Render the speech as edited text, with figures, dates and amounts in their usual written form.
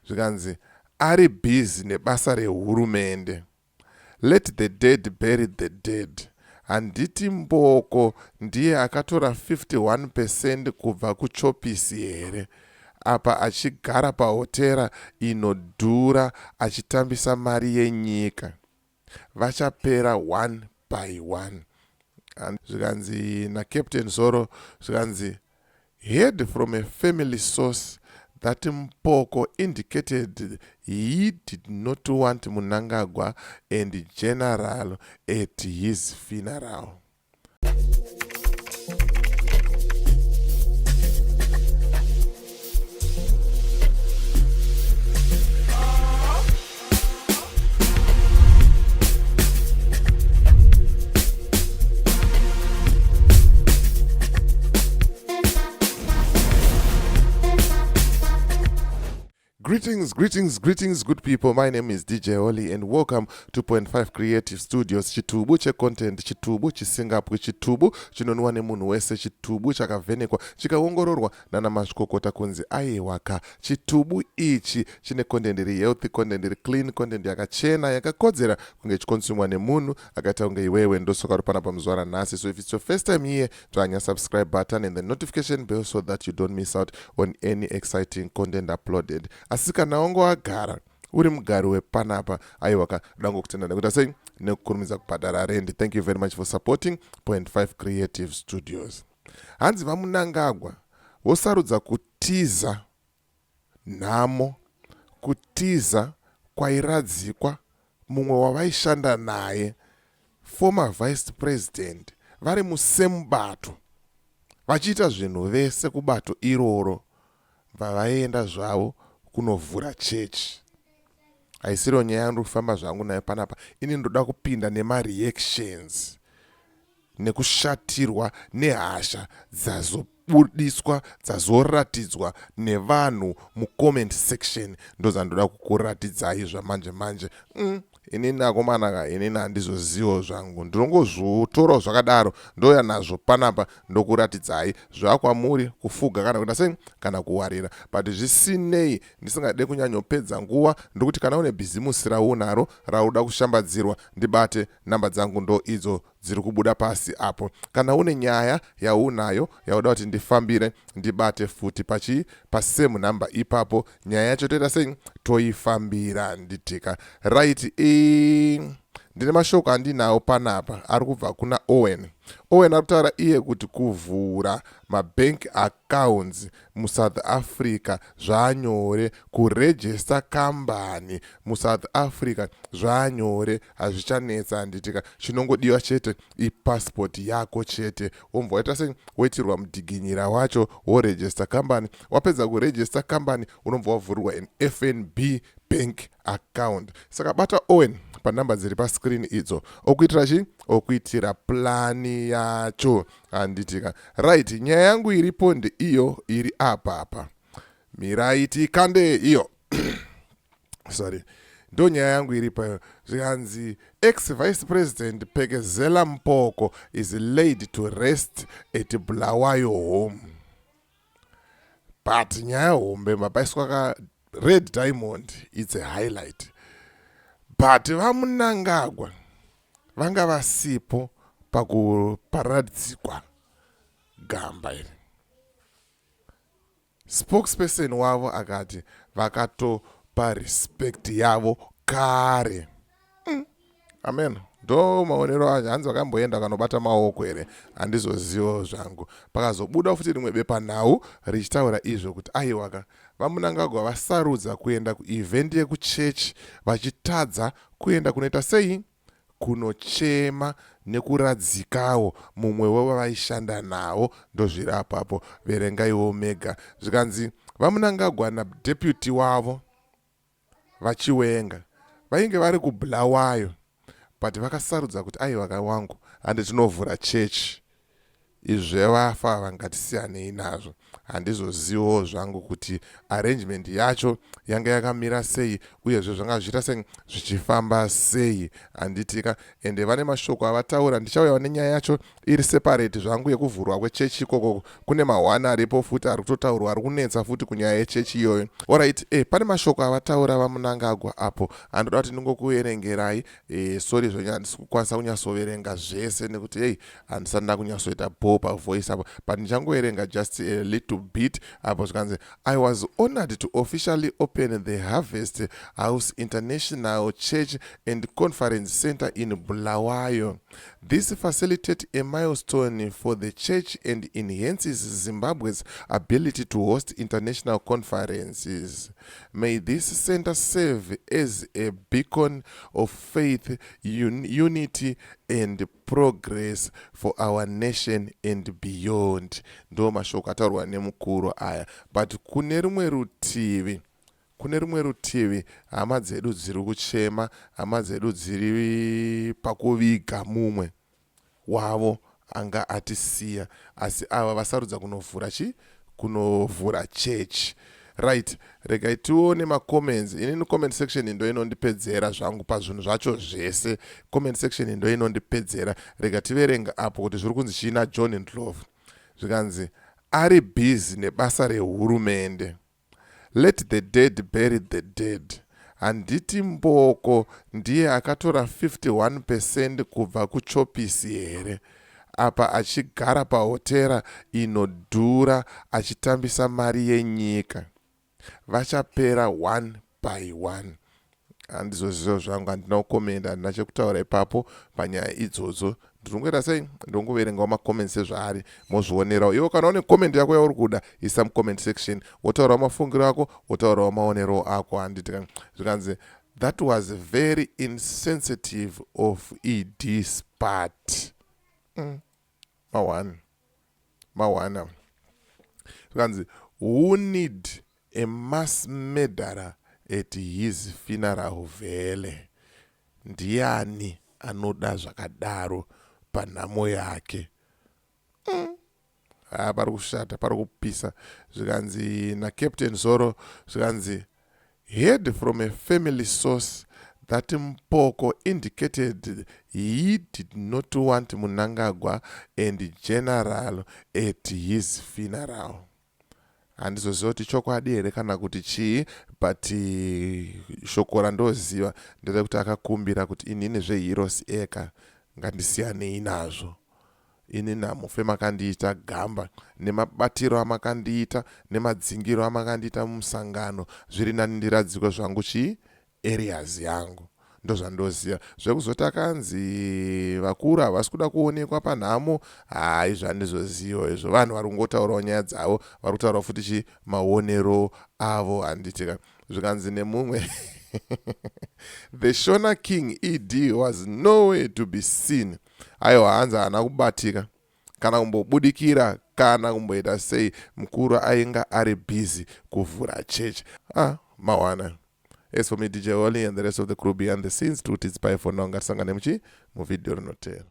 Zvikanzi ari busy nebasa rehurumende. Let the dead bury the dead. Handiti Mboko ndiye akatora 51 percent kubva kuchopisi here? Apa achigara pahotera inodhura achitambisa mari yenyika. Vachapera one by one. Zvikanzi naCaptain Zoro zvikanzi heard from a family source that Mpoko indicated he did not want Munangagwa and General at his funeral. Greetings, greetings, greetings, good people. My name is DJ Holly and welcome to Point 5 Creative Studios. Chitubu checontent, chitubu chisingapwi, chitubu chinonwa nemunhu wese, chitubu chakavhenekwa, chikaongororwa nana mazvikokota kunzi aiwaka. Chitubu ichi chine content iri healthy, content iri clean, content yakachena, yakakodzera kunge ichikonsumwa nemunhu akaita kunge iwewe. Ndosoka uri panapa muzuva ranhasi. So if it's your first time here, dzvanya subscribe button and the notification bell so that you don't miss out on any exciting content uploaded. Asi kana wanga wagara uri mugari wepanapa, aiwa ka, dangokutenda nekuita sei nekukurumidza kubhadhara rendi. Thank you very much for supporting Point 5 Creative Studios. Hanzi VaMunangagwa vosarudza kutiza nhamo, kutiza kwairadzikwa mumwe wavaishanda naye, former vice president, vari musame bato, vachiita zvinhu vese kubato iroro, bva vaenda zvavo kunovhura chechi. Haisiriyo nyaya yandiri kufamba zvangu nayo panapa. Ini ndoda kupinda nemareactions nekushatirwa nehasha dzazobudiswa, dzazoratidzwa nevanhu mucomment section. Ndozandoda kukuratidzai zvamanje manje. Inini akomana ka, inini handizozivo zvangu, ndinongozvotorawo zvakadaro, ndoya nazvo panapa, ndokuratidzai. Zvakwamuri kufuga kana kuita sei kana kuwarira. But zvisinei, ndisingade kunyanyopedza nguva, ndokuti kana une bhizimusi raunaro rauda kushambadzirwa, ndibate. Namba dzangu ndo idzo dziri kubuda pasi apo. Kana une nyaya yaunayo yauda kuti ndifambire, ndibate futi pachi pasame number ipapo. Nyaya yacho toita sei? Toifambira nditika. Right, ndine mashoko andinawo panapa ari kubva kuna Owen. Owen ari kutaura iye kuti kuvhura mabank accounts muSouth Africa zvanyore, kurejista kambani muSouth Africa zvanyore, hazvichanetsa, handitika? Chinongodiwa chete ipassport yako chete, wombva waita sei, woitirwa mudhiginyira wacho, worejista kambani. Wapedza kurejista kambani, unobva wavhurirwa an FNB bank account. Saka bata Owen panhamba dziri pascreen idzo, okuitira chi okuitira plani yacho, handitika? Right, nyaya yangu iripo ndeiyo iri apapa. Mirai tikande iyo. Sorry, ndo nyaya yangu iripo. Zvikanzi ex vice president Phekezela Mpoko is laid to rest at Bulawayo home. But nyaya hombe mapaiswa ka red diamond, it's a highlight, but VaMunangagwa vanga vasipo pakuparadzikwa gamba iri. Spokesperson wavo akati vakatopa respect yavo kare. Amen, ndo maonero acho. Hanzi vakamboenda kanobata maoko here? Handizozivo zvangu. Pakazobuda futi rimwe bepanhau richitaura izvo kuti aiwaka, VaMunangagwa vasarudza kuenda kuevent yekuchechi vachitadza kuenda kunoita sei, kunochema nekuradzikawo mumwe wevavaishanda navo. Ndozviri apapo, verengaiwo mega. Zvikanzi VaMunangagwa nadeputy wavo VaChiwenga vainge vari kuBulawayo, but vakasarudza kuti aiwa wangu, handi tinovhura chechi. Izvi zvevafa vangatisiyanei nazvo. Handizoziviwo zvangu kuti arrangement yacho yanga yakamira sei, uyezve zvanga zvichiita sei, zvichifamba sei, handitika? Ende vane mashoko avataura. Ndichauyawo nenyaya yacho iri separate zvangu yekuvhurwa kwechechi ikoko. Kune mahwani aripo futi ari kutotaurwa, ari kunetsa futi kunyaya yechechi iyoyo. Alright, pane mashoko avataura VaMnangagwa apo andoda kuti ndingokuverengerai. Sorry zvenyu, handisi kukwanisa kunyatsoverenga zvese nekuti ei, handisati ndakunyatsoita bo pavoice apo, but ndichangoverenga just a little bit apo. Zvikanzi, "I was honored to officially open the Harvest House International Church and Conference Center in Bulawayo. This facilitate a milestone for the church and enhances Zimbabwe's ability to host international conferences. May this center serve as a beacon of faith, unity and progress for our nation and beyond." Ndo mashoko ataurwa nemukuru aya. But kune rumwe rutivi, hama dzedu dziri kuchema, hama dzedu dziri pakuviga mumwe wavo anga atisiya, asi ava vasarudza kunovhura chi kunovhura chechi. Right, regai tione macomments. Inini comment section ndo inondipedzera zvangu pazvinhu zvacho zvese. Comment section ndo inondipedzera. Rega tiverenga apo kuti zviri kunzi chii naJohn Ndlovu. Zvikanzi, "Ari busy nebasa rehurumende. Let the dead bury the dead. Handiti Mboko ndiye akatora 51% kubva kuchopisi here? Apa achigara pahotera inodhura achitambisa mari yenyika. Vachapera one by one." Handizozivo zvangu, handina kukomenda, handina chekutaura ipapo panyaya idzodzo. Ndinongoita sei? Ndongoverengawo macomments sezvaari, mozvionerawo iwo. Kana une comment yako yauri kuda, isa mucomment section, wotaurawo mafungiro ako, wotaurawo maonero ako, handiti? Zvikanzi, "That was very insensitive of ED's part." Ma1 ma1. Zvikanzi, "Who need a mass murderer at his funeral? Vhele ndiani anoda zvakadaro panhamo yake?" Ha, pari kushata, pari kupisa. Zvikanzi naCaptain Zoro, zvikanzi, "Heard from a family source that Mpoko indicated he did not want Mnangagwa and general at his funeral." Handizoziva kuti chokwadi here kana kuti chii, but shoko randoziva nderekuti akakumbira kuti inini zveHeroes Acre ngandisiyanei nazvo. Ini namufe makandiita gamba nemabatiro amakandiita nemadzingiro amakandiita mumusangano. Zviri nani ndiradzikwe zvangu chii, areas yangu. Ndozvandoziva. Zvekuzoti akanzi vakuru havasi kuda kuonekwa panhamo, hai, zvandizoziva izvo. Vanhu vari kungotaurawo nyaya dzavo, vari kutaurawo futi chi maonero avo, handitika? Zvikanzi nemumwe, "The Shona King ED was nowhere to be seen." Aiwa, hanzi haana kubatika kana kumbobudikira kana kumboita sei. Mukuru ainga ari busy kuvhura chechi. Ah, mawana. As for me, DJ Oli, and the rest of the crew behind the scenes, tuti it's bye for now. Ngatisangane muchi muvhidhiyo rinotera.